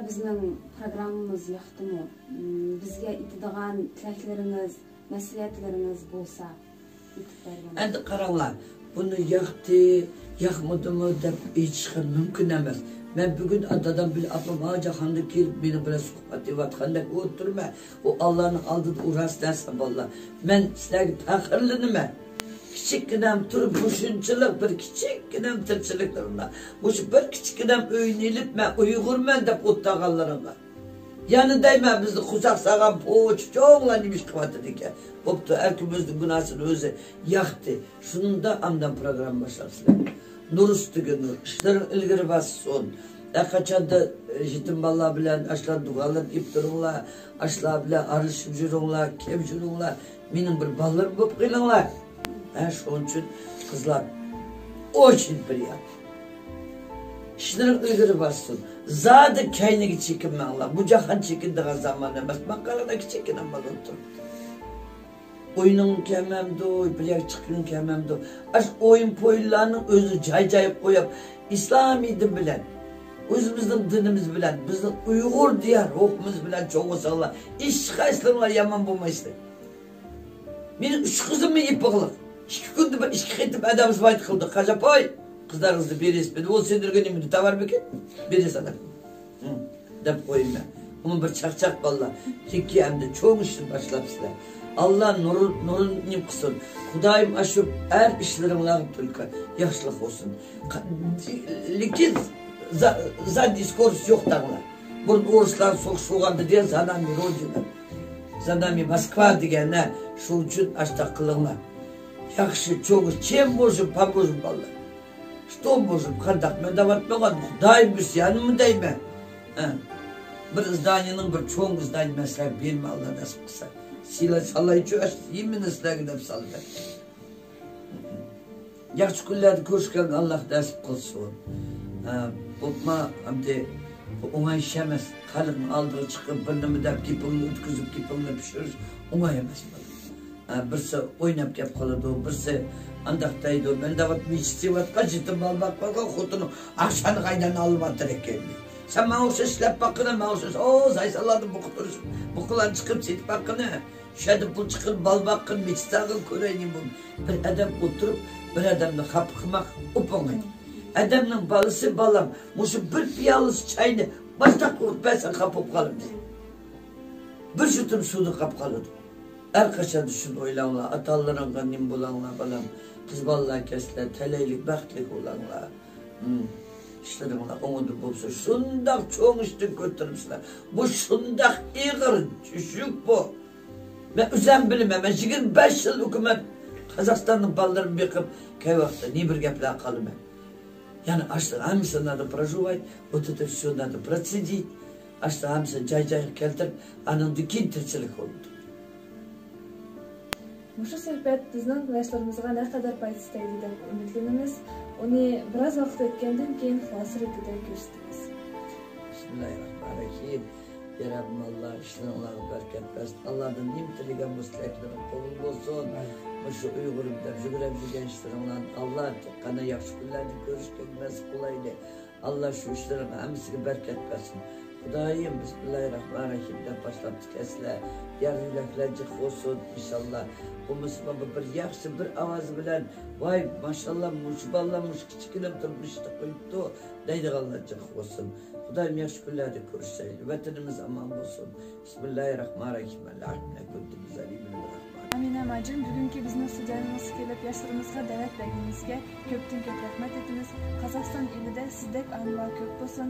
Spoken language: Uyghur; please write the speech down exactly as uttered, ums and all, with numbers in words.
بىزنىڭ پروگراممىمىز ياقتىمۇ؟ م، بىزگە ئېيتىدىغان تىلەكلىرىڭىز، نەسىھەتلىرىڭىز بولسا ئېيتىپ بەرگەن. ئەمدى قاراڭلار، بۇنى ياقتى، ياقمىدىمۇ دەپ ئېيتىشقا مۇمكىن ئەمەس. مەن بۈگۈن دادام بىلەن ئاپام ھاجەتخانىدا كېلىپ مېنى بىلەن سۆھبەت ئېلىۋاتقاندەك ئولتۇرىمەن. ئۇ ئاللانىڭ ئالدىدا ئۇ راست نەرسە بالىلار. مەن سىلەرگە پەخىرلىنىمەن. كىچىككىنەم تۇرۇپ مۇشۇنچىلىك بىر كىچىككىنەم تىرىكچىلىكلىرىڭلار. مۇشۇ بىر كىچىككىنەم ئۆينى ئېلىپ مەن ئۇيغۇرمەن دەپ ئولتۇرغانلىرىڭلار. يەنە دەيمەن، بىزنى قورساق سالغان پوچى چوڭلار نېمە ئىش قىلىۋاتىدىكەن؟ بوپتۇ، ھەركىم ئۆزىنىڭ گۇناھسىنى ئۆزى ياقتى. شۇنداق ئاندىن پروگرامما باشلاپسىلەر. نۇر ئۈستىگە نۇر. ئىشلىرىڭ ئىلگىرى بارسۇن. ھەر قاچاندا، ئە، يېتىم بالىلار بىلەن ئاشۇلار دۇكانلارنى ئېلىپ تۇرۇڭلار. ئاشۇلار بىلەن ئارىلىشىپ يۈرۈڭلار، كەم يۈرۈڭلار. مېنىڭ بىر بالىلىرىم بولۇپ قېلىڭلار. ھە، شۇنىڭ ئۈچۈن قىزلار، очень приятно. ئىشلىرىڭ ئىلگىرى بارسۇن. زادى كەينىگە چېكىنمەڭلار. بۇ جاھان چېكىنىدىغان زامان ئەمەس. ماڭا قاراڭلار، كىچىككىنە بالا ئولتۇرۇپتۇ. ئوينىغۇڭ كەلمەمدۇ، بىر يەرگە چىققۇڭ كەلمەمدۇ؟ ئاشۇ ئويۇن پويۇنلارنىڭ ئۆزىنى جاي-جايىغا قويۇپ، ئىسلامىي دىن بىلەن، ئۆزىمىزنىڭ دىنىمىز بىلەن، بىزنىڭ ئۇيغۇر دىيار روھىمىز بىلەن چوڭ بولساڭلار، ھېچقايسىلىرىڭلار يامان بولمايسىلەر. مېنىڭ ئۈچ قىزىممۇ يېپىقلىق. ئىككى كۈندە بىر ئىككى قېتىم ئادەم زىيارەت قىلدى. قاجاپاي، قىزلارىڭىزنى بېرىسىز. بىر ئون سېنىرگە نېمە تاۋار بېكىت؟ بېرىسىز ئادەم. ھىم، دەپ قويىمەن. ئۇمۇ بىر چاقچاق بالىلار. لېكىن ئەمدى چوڭ ئىشنى باشلاپسىلەر. ئاللا نۇر، نۇرىنى نېمە قىلسۇن. خۇدايىم ئاشۇ ئەر ئىشلىرىڭلارغا تۈلكە ياخشىلىق بولسۇن. قا-، لېكىن زا-، زادنىي سكوروست يوق دەڭلار. بۇرۇن ئورۇسلار سوغۇش بولغاندا دېگەن «За нами Родина», «За нами Москва» دېگەن، ھە، شۇنىڭ ئۈچۈن ئاشتاق قىلىڭلار. ياخشى، چوڭ، چېم بولسۇن، پام بولسۇن بالىلار. شتو بولسۇن، قانداق مەن دەۋاتمىغان، خۇدايىم بىلسە يەنىمۇ دەيمەن. ھە. بىر ئىزدانىيەنىڭ بىر چوڭ ئىزدانىيە مەن سىلەرگە بېرىمەن، ئاللا نەسىپ قىلسا. سىلەر سالايچۇ، ئەسلى يېمىنى سىلەرگە دەپ سالىمەن. ياخشى كۈنلەردە كۆرۈشكەنگە ئاللا نەسىپ قىلسۇن. ھە، بولۇپمۇ ئەمدى بۇ ئوڭاي ئىش ئەمەس. خەلقنىڭ ئالدىغا چىقىپ، بىر نېمە دەپ گېپىڭنى ئۆتكۈزۈپ، گېپىڭنى پىشۇرۇش ئوڭاي ئەمەس، بالام. ھە، بىرسى ئويناپ كەپ قالىدۇ، بىرسى ئانداق دەيدۇ. مەن دەۋاتىمەن، مېچىت سېلىۋاتقان، يېتىم بالا باقىۋاتقان خوتۇنى ئاخشاملىق ھەيدەپ ئالىۋاتىدىكەن. سەن ماڭا ئوخشاش ئىشلەپ باققىنا، ماڭا ئوخشاش، ئو، زايسانلاردا بۇقا تۇرۇش، بۇقىلارنى چىقىرىپ سېتىپ باققىنا. شۇ يەردە پۇل چىقىرىپ، بالا باققىن، مېچىت سالغىن، كۆرەيلى بۇ. بىر ئادەم ئولتۇرۇپ، بىر ئادەمنى خاپا قىلماق ئوپۇڭاي. ئادەمنىڭ بالىسى، بالام، مۇشۇ بىر پىيالىسى چاينى باشتاق قىلىپ بەرسەڭ خاپا بولۇپ قالىدۇ. بىر يۇتۇم سۇدا قاپ قالىدۇ. ھەر قاچان شۇنى ئويلاڭلار، ئاتا-ئانىلىرىڭغا نېمە بولاڭلار، بالام. قىز بالىلار كەلسىلەر، تەلەيلىك، بەختلىك بولاڭلار. ھىم. ئىشلىرىڭلار ئوڭىدىن بولسا، شۇنداق چوڭ ئىشتىن كۆتۈرۈپسىلەر. بۇ شۇنداق ئېغىر چۈشۈك بۇ. مەن ئۆزۈم بىلىمەن، مەن يىگىرمە بەش يىل ھۆكۈمەت قازاقىستاننىڭ بالىلىرىنى بېقىپ، كەي ۋاقىتتا نېمە بىر گەپلەر قالىمەن. يەنى ئاشۇلار ھەممىسى نادا پروژىۋايت، ئوتتۇرىدا شۇ نادا پروتسىدىت، ئاشۇلار ھەممىسىنى جاي-جايىغا كەلتۈرۈپ، ئانىڭدىن كېيىن تىرىكچىلىك بولىدۇ. مۇشۇ سۆھبەت بىزنىڭ ياشلىرىمىزغا نەقەدەر پايدىسى تەگدى دەپ ئۈمىدلىنىمىز. ئۇنى بىراز ۋاقىت ئۆتكەندىن كېيىن خۇلاسە رېتىدە كۆرسىتىمىز. بىسمىللاھىررەھمانىررەھىم. ياراببىم، ئاللا ئىشلىرىڭلارغا بەرىكەت بەرسۇن. ئاللادىن نېمە تىلىگەن بولسا، تىلەكلىرىڭ قوبۇل بولسۇن. ئامىن. مۇشۇ ئۇيغۇرۇم دەپ يۈگرەپ يۈرگەن ئىشلىرىڭلارنى ئاللا قانا ياخشى كۈنلەردە كۆرۈشكەن نېسىپ قىلايلى. ئاللا شۇ ئىشلىرىڭ ھەممىسىگە بەرىكەت بەرسۇن. خۇدايىم، بىسمىللاھىررەھمانىررەھىم دەپ باشلاپتىكەنسىلەر. يار يۈرەكلەر جىق بولسۇن، ئىنشاللا. بولمىسا بۇ بىر ياخشى بىر ئاۋازى بىلەن، ۋاي، ماشاللا، مۇشۇ بالىلار مۇشۇ كىچىككىنە تۇرمۇشتا قويۇپتۇ دەيدىغانلار جىق بولسۇن. خۇدايىم ياخشى كۈنلەردە كۆرۈشەيلى. ۋەتىنىمىز ئامان بولسۇن. بىسمىللاھىررەھمانىررەھىم. ئەلھەمدۇلىللاھ كۇنتۇم زەلىمىن رەھمان. ئامىنە ماجىم، بۈگۈنكى بىزنىڭ ئىستۇدىيەمىزگە كېلىپ ياشلىرىمىزغا دەۋەت بەرگىنىڭىزگە كۆپتىن كۆپ رەھمەت ئېيتىمىز. قازاقىستان ئېلىدە سىزدەك ئانىلار كۆپ بولسۇن.